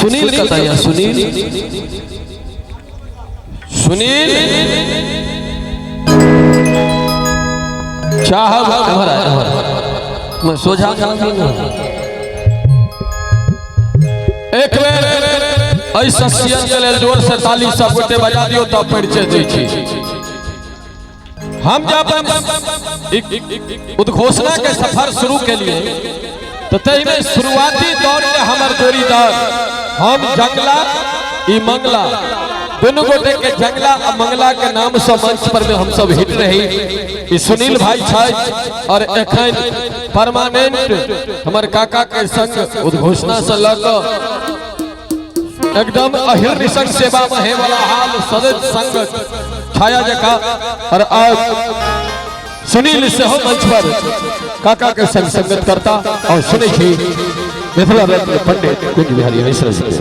सुनील कतऽ यऽ? सुनील, सुनील चाहब एम्हर आ, एम्हर आ। सोझा एक बेर एहि शख्सियत के लेल जोर से ताली सब गोटे बजा दियौ तब परिचय दै छी। हम जब उद्घोषणा के सफर शुरू के लिए तो तही शुरुआती दौर में हमर जोड़ीदार हम जंगला ई मंगला दुनू गोटे के जंगला आ मंगला के नाम से मंच पर में हम सब हिट रही। ई सुनील भाई छथि और एखन परमानेंट हमर काका के संग उद्घोषणा से लऽ कऽ एकदम अहिर्निशंक सेवा में हे वाला हाल सदैव संग छाया जका और आज सुनील सेहो मंच पर काका के संग संगत करता और सुनै छी मिथिला रत्न पंडित कुंज बिहारी मिश्र जी के।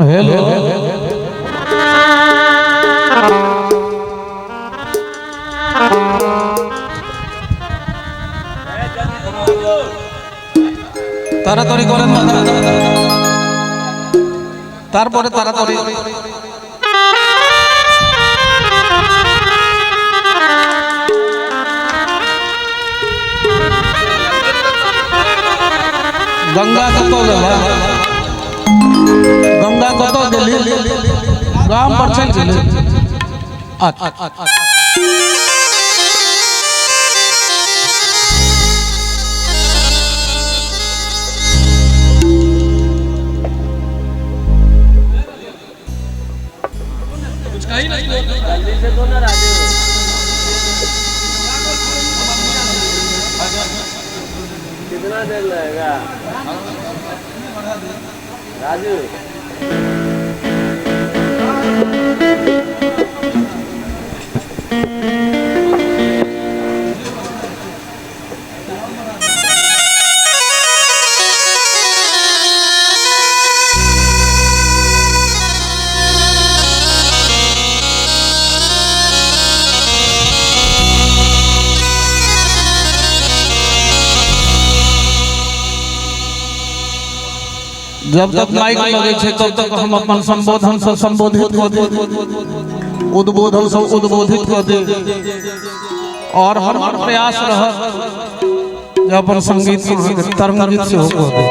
हेलो তাড়াতাড়ি করেন, তারপরে তাড়াতাড়ি। गंगा कतौ गेल? गंगा कतौ गेली? गाम पर चलि गेली। अच्छा कितना देर लगेगा राजू? जब तक माइक लगे छै तब तक हम अपन संबोधन से संबोधित कऽ दे, उद्बोधन से उद्बोधित कऽ दे और हमर प्रयास रहत जे अपन संगीत तरंगित सेहो कऽ दे।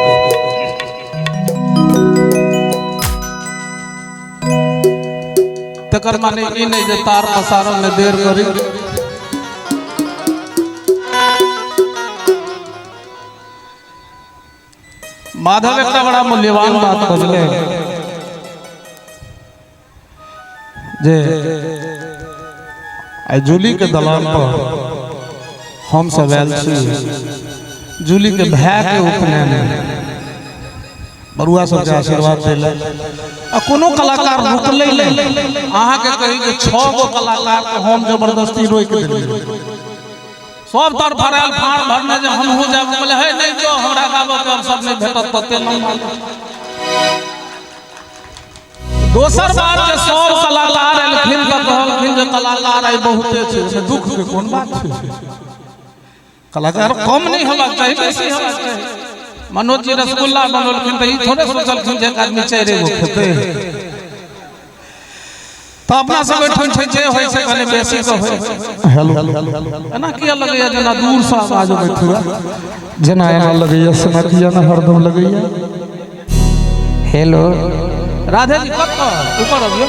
तकर माने ई नहि जे तार पसारऽ में देर करी। माधव एकटा बड़ा मूल्यवान बात बजले जे आइ जूली के दलान पर हम सब आयल छी, जूली के भाय के उपनयन बरुआ सबके आशीर्वाद देले आ कोनो कलाकार रुकले नहीं। अहाँके कही जे 6 गो कलाकार के हम जबरदस्ती रोकि देलियै। सब तर भरायल फाड़ भरने जे हमहूँ जायब, बोले हे नहीं जो हमरा गाबऽ के अवसर नहीं भेटत तते लम्बा। दोसर बार जे सब कलाकार एलखिन तऽ कहलखिन जे कलाकार आइ बहुते छै, ओहिमे दुख के कोन बात छै? कलाकार कम नहीं हेबाक चाही, बेसी हेबाक चाही। मनोज जी रसगुल्ला बनौलखिन तऽ ई थोड़े सोचलखिन जे एक आदमी 4 गो खेतै। तऽ अपना सब एहिठाम छै जे होइ छै कने बेसी के होइ। हेलो एना किया लगैया जेना दूर से आवाज अबैत हुए? जेना एना लगैया सेना किया ने हरदम लगैया। हेलो राधे जी कतऽ ऊपर अबियौ।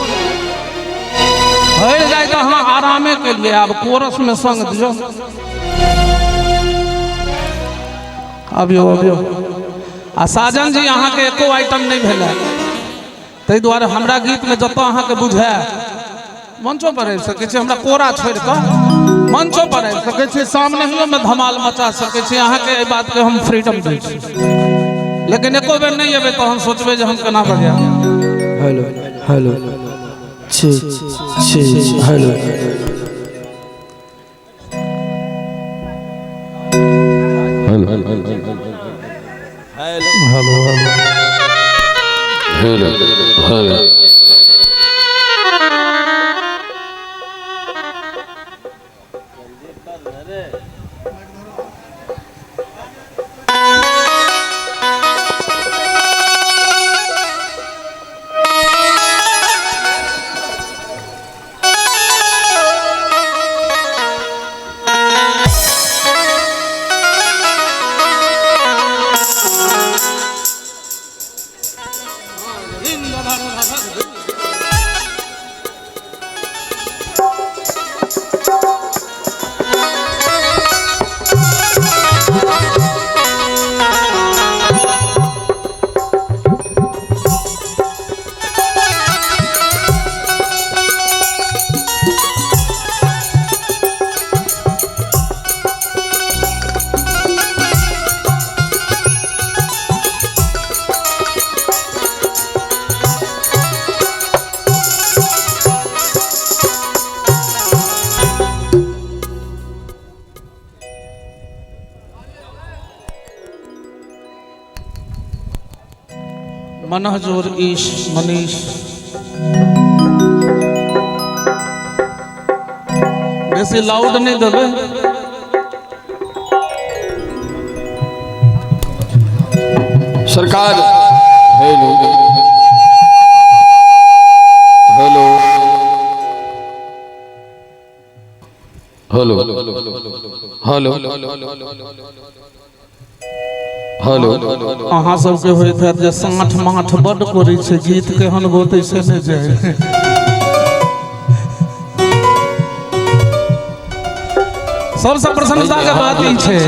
भरि जाय तऽ अहाँ आरामे केलियै, आब कोरस में संग दियौ। अबियौ अबियौ। आ साजन जी अहाँके एको आइटम नहि भेलै, ताहि दुआरे हमरा गीतमे जतऽ अहाँके बुझाय मंचो पर आबि सकै छी, हमरा कोरा छोड़ि कऽ मंचो पर आबि सकै छी, सामनेहियोमे धमाल मचा सकै छी। अहाँके एहि बातके हम फ्रीडम दै छी, लेकिन एको बेर नहि एबै तऽ हम सोचबै जे हम केना बजायब। हेलो हेलो छी छी hello hello hello hello hello मनहजोर ईश मनीष बेसी लाउड नहीं देबै। सरकार hello hello hello hello hello. अहाँ सबके होइत हैत जे साँठ माठ बड्ड करै छै, गीत केहन गोतै से नहि जाय। सबसँ प्रसन्नता के बात ई छै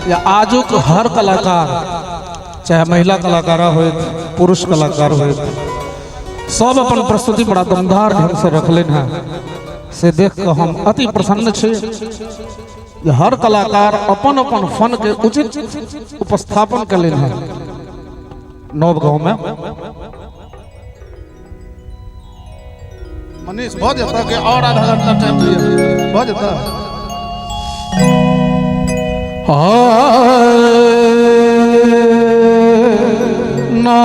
जे आजुक हर कलाकार, चाहे महिला कलाकार होइत पुरुष कलाकार होइत, सब अपन प्रस्तुति बड़ा दमदार ढंग से रखलनि हैं, से देख कऽ हम अति प्रसन्न छी। हर कलाकार अपन अपन फन के उचित उपस्थापन कलनि हैं नव गाँव में। मनीष भऽ जेतै कि और आधा घंटा टाइम दिअ, भऽ जेतै? ना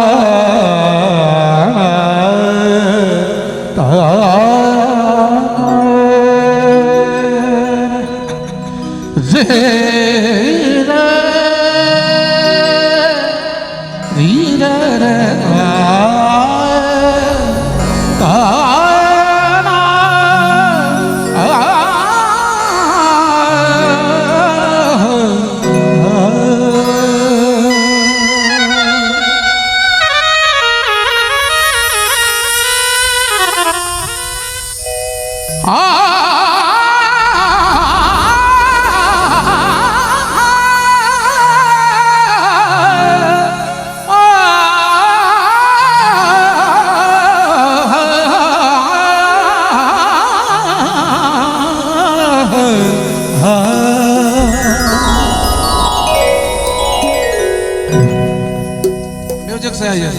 म्यूजिक से आइए।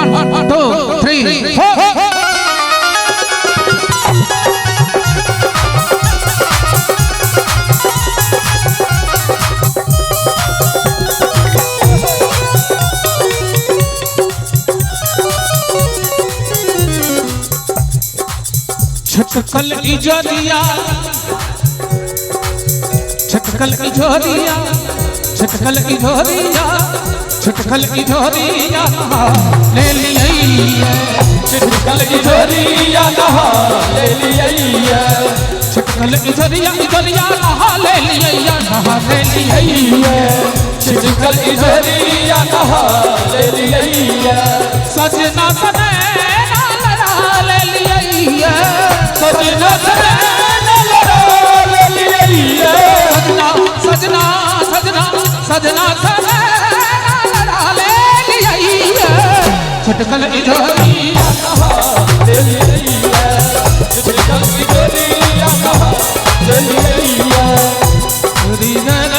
1 2 3 4। छटकल इजरिया, छटकल इजरिया, छटकल इजरिया, छटकल इजरिया ले लिया, छटकल इजरिया नहा ले लिया, छटकल इजरिया इजरिया नहा ले लिया, नहा ले लिया, छटकल इजरिया नहा ले लिया, सजना सजना लड़ा ले लिया, सजना सजना लड़ा ले लिया, सजना सजना सजना सजना सजना लड़ा ले लिया, छटकल इजरिया नहा ले लिया, छटकल इजरिया नहा ले लिया, री रे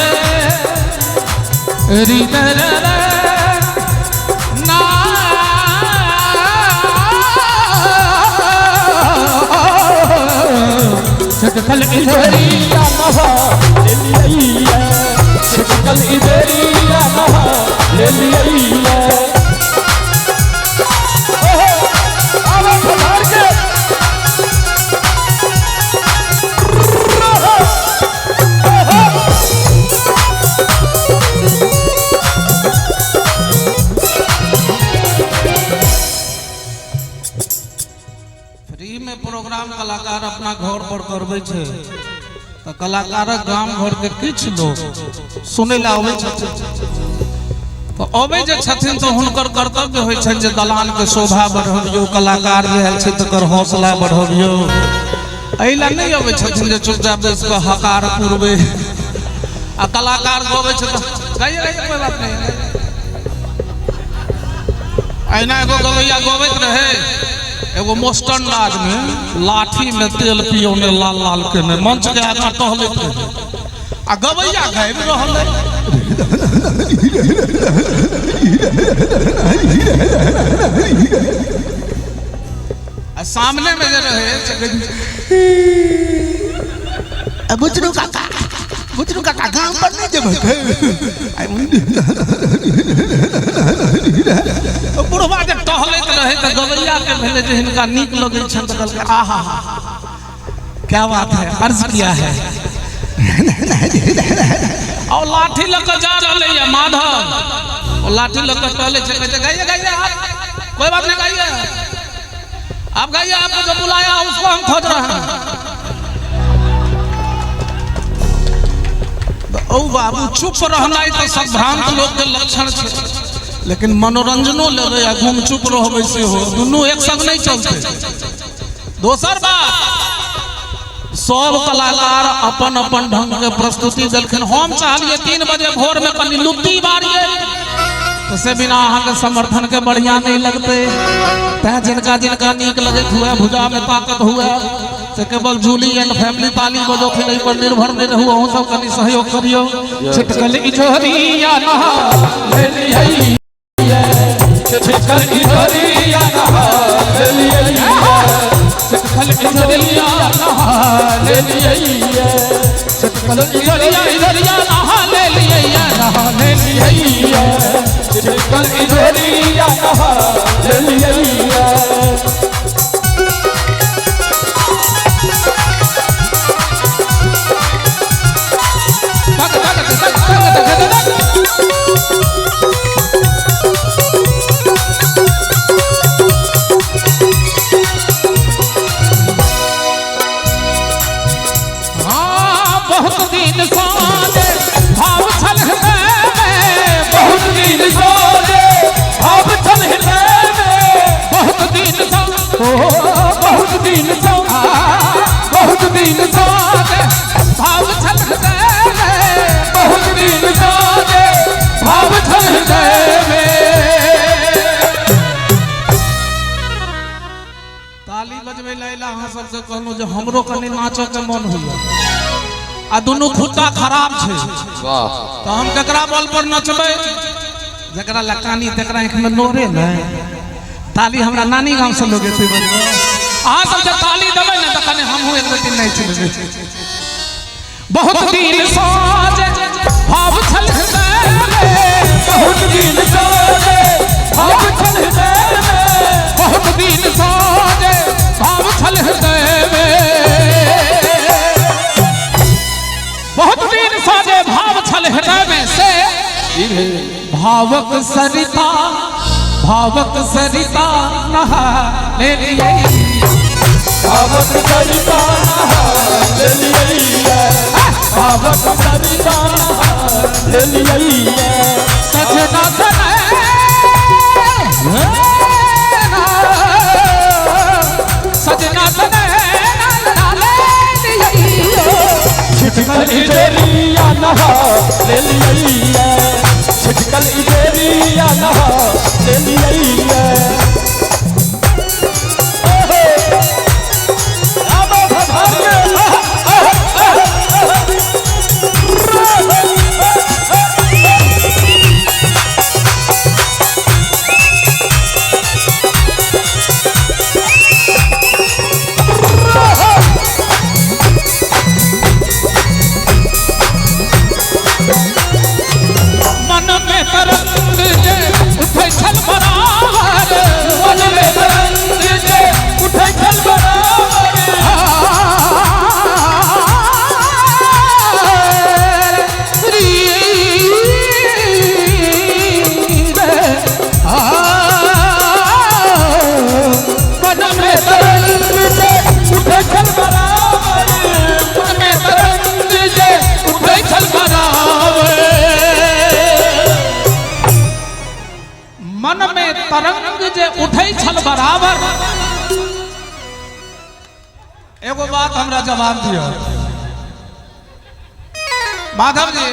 री रे ना छटकल इजरिया नहा ले लिया, छटकल इजरिया नहा ले लिया। ओहो आवा पधार के। पर करबै छै तऽ कलाकारक गाम घरके किछु लोग सुनै लए अबै छथिन। तऽ अबै जे छथिन तऽ हुनकर कर्तव्य होइ छनि जे दलानके शोभा बढ़बियौ, कलाकार जे आयल छै तकर हौसला बढ़बियौ। एहि लए नहि अबै छथिन जे चुपचाप बैस कऽ हकार पुरबै आ कलाकार गबै छै तऽ गाइए गाइए, कोई बात नहीं। अहिना एगो गवैया गबैत रहे, एगो मोस्टन आदमी लाठी में तेल पियौने लाल लाल केने मंच के आगाँ टहलैत रहे आ गवैया गाबि रहल रहे। आ सामने में जे रहे से बुचरू काका, बुचरू काका गाम पर नहीं जेबै। बुढ़वा जे टहलैत रहे तऽ गवैया के भेलै जे हिनका नीक लगै छनि तऽ कहलकै आहा क्या बात है, अर्ज किया है। और लाठी लऽ कऽ जा रहलै ये माधव, ओ लाठी लऽ कऽ टहलै छै, कहै छै गाइए गाइए आप, कोई बात नहीं गाइए आप, गाइए आपको जो बुलाया उसको हम खोज रहे हैं। ओ बाबू चुप रहनाइ तऽ संभ्रांत लोक के लक्षण छै, लेकिन मनोरंजनो लेबै आ घूम चुप रहबै सेहो, दुनू एक संग नहीं चलते। दोसर बात, सब कलाकार अपन अपन ढंग के प्रस्तुति देलखिन। हम चाहलिए 3 बजे भोर में कनि लुत्ती मारिए तो से बिना अहाँके समर्थन के बढ़िया नहीं लगते। तैं जिनका जिनका नीक लगैत हुए, भुजा में ताकत हुए, से केवल जूली एंड फैमिली ताली बजौथिन एहि पर निर्भर नहीं रहू, अहूँ सब कनि सहयोग करियौ। छिटकल इजोरिया नहा लेलियै, छिटकल इजोरिया नहा लेलियै, छिटकल इजोरिया नहा लेलियै, छिटकल इजोरिया इजोरिया नहा लेलियै, नहा लेलियै, छिटकल इजोरिया नहा लेलियै। तक तक तक तक तक तक। हाँ, बहुत दिन साँझे भाव छल हृदय में, बहुत दिन साँझे भाव छल हृदय में, बहुत दिन साँझे, बहुत दिन साँझे, बहुत दिन साँझे भाव छल हृदय में, बहुत दिन साँझे भाव छल हृदय में। ताली बजबै लए अयला अहाँ सबसे कहलहुँ जे हमरो कनि नाचऽ के मन होइया आ दुनू खुट्टा खराब छै तऽ हम केकरा बल पर नचबै? जकरा लकानी तकरा आँखि में नोरे ने। ताली हमरा नानी गाँव से लोग एतै बजबै। अहाँ सब जे ताली देबै ने तऽ कनि हमहूँ एक रत्ती नाचि लेबै। बहुत दिन साँझे भाव छल हृदय में, बहुत दिन साँझे भाव छल हृदय में, बहुत दिन साँझे भाव छल हृदय में, बहुत दिन साँझे भाव छल हृदय में। से भावक सरिता, भावक सरिता नहा लेलियै, भावक सरिता नहा लेलियै, भावक सरिता नहा लेलियै। सजना सने सजना सने लेलियै, छिटकल इजोरिया नहा लेलियै, छिटकल इजोरिया नहा लेलियै। मन में तरंग जे हमरा जवाब दिअ। माधव जी,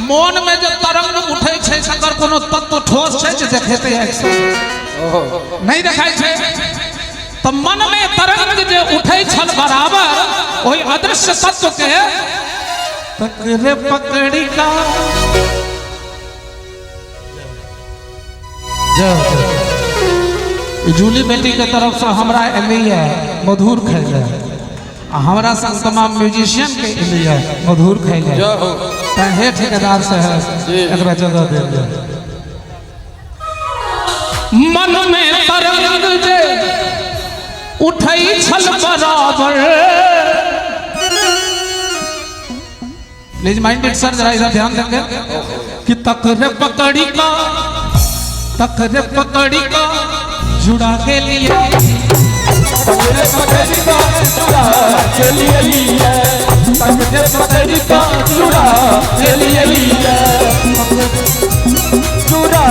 मन में जे तरंग उठै छै तकर कोनो तत्व ठोस छै जे देखेतै आँखि नहीं देखाइ छै? तो मन में तरंग जे उठै छल बराबर ओहि अदृश्य तत्व के तकरे पकड़ी का। जूली बेटी के तरफ से हमरा एलैया मधुर खैले, आ हमरा संग तमाम म्यूजिशियन के एलैया मधुर खैले। तैं हे ठेकेदार साहब, एकरा जगह देल जाए। मन में तरंग जे उठै छल बराबर। प्लीज माइंड it sir, जरा इधर ध्यान देंगे कि तकरे पकड़ी का, तकरे पकड़ी का जुड़ा के लिए, तकरे पकड़ी का जुड़ा के लिए, तकरे पकड़ी का जुड़ा के लिए, जुड़ा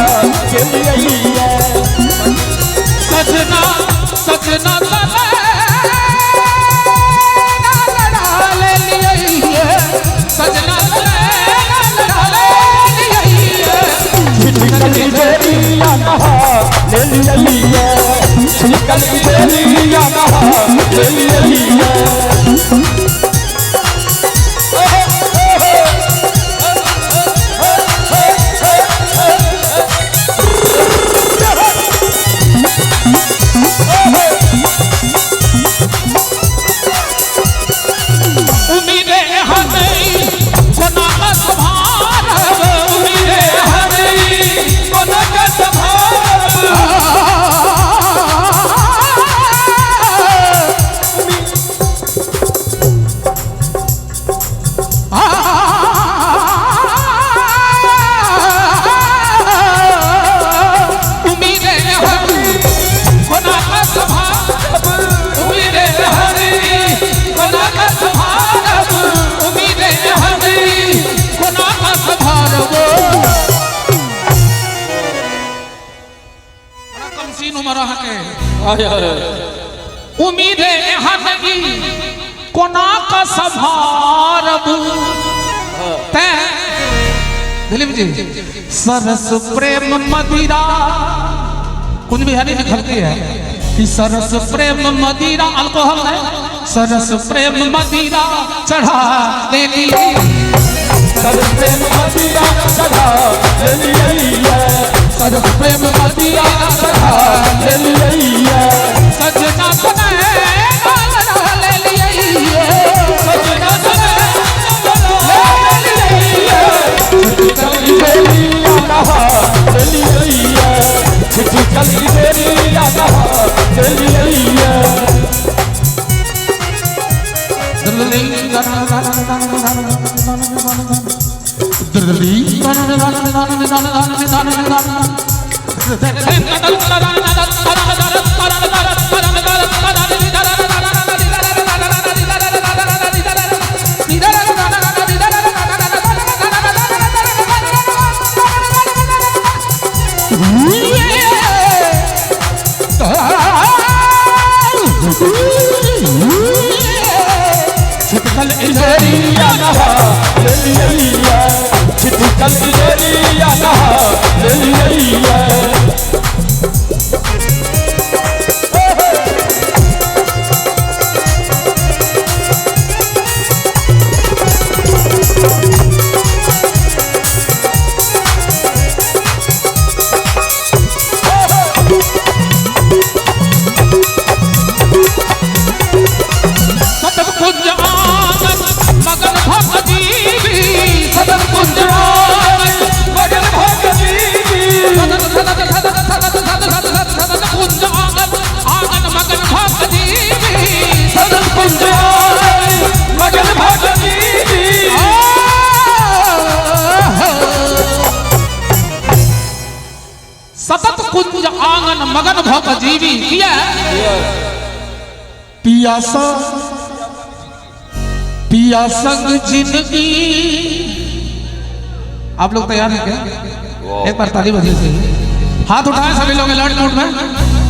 के लिए। सजना सजना तले लड़ा ले लिए, सजना तले लड़ा ले लिए। छिटकली बेरिया नहा ले लिए, छिटकली बेरिया नहा ले लिए। उम्मीदे हमें कोना का संभारब, उम्मीदे हमें कोना का संभारब। उम्मीदे हमें कोना का संभारब, उम्मीदे हमें कोना का संभारब, उम्मीदे हमें कोना का संभारब। बड़ा कम सीन उम्र अहाँके। उम्मीदे हमें कोना का संभारब। तैं दिलीप जी, सरस प्रेम मदिरा, कुंज बिहारी लिखलती है कि सरस प्रेम मदिरा अल्कोहल है, सरस प्रेम मदिरा चढ़ा ले लिए, सरस प्रेम मदिरा चढ़ा ले लिए, सरस प्रेम मदिरा चढ़ा ले लिए। सजना सने ले लिए, सजना सने ले लिए। छिटकली बेरिया नहा ले लिए, छिटकली बेरिया नहा ले लिए। छिटकल इजरिया नहा ले लिए, छिटकल इजरिया नहा ले लिए। सतत कुंज आंगन मगन भक्त जीवी, सतत कुंज आंगन मगन भक्त जीवी, सतत सतत सतत सतत सतत सतत सतत कुंज आंगन आंगन मगन भक्त जीवी, सतत कुंज आंगन मगन भक्त जीवी। सतत कुंज आंगन मगन भक्त जीवी किया। पियासा पिया संग जिंदगी। आप लोग तैयार हैं क्या? एक बार ताली बजिए सही, हाथ उठाएं सभी लोग अलर्ट मोड में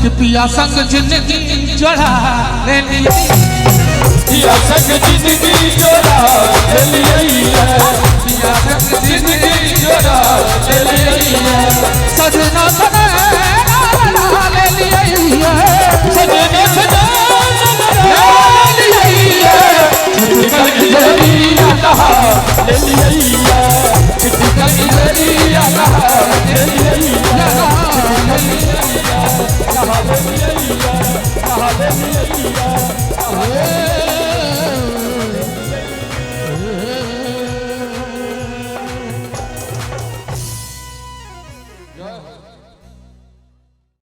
कि पिया संग जिंदगी चढ़ा ले लिए, पिया संग जिंदगी जोड़ा लेलियै। पिया संग जिंदगी जोड़ा लेलियै। सजना सजना लेलियै। सजना सजना लेलियै। छिटकल जरिया नहा लेलियै। छिटकल जरिया नहा लेलियै। नहा लेलियै, नहा लेलियै।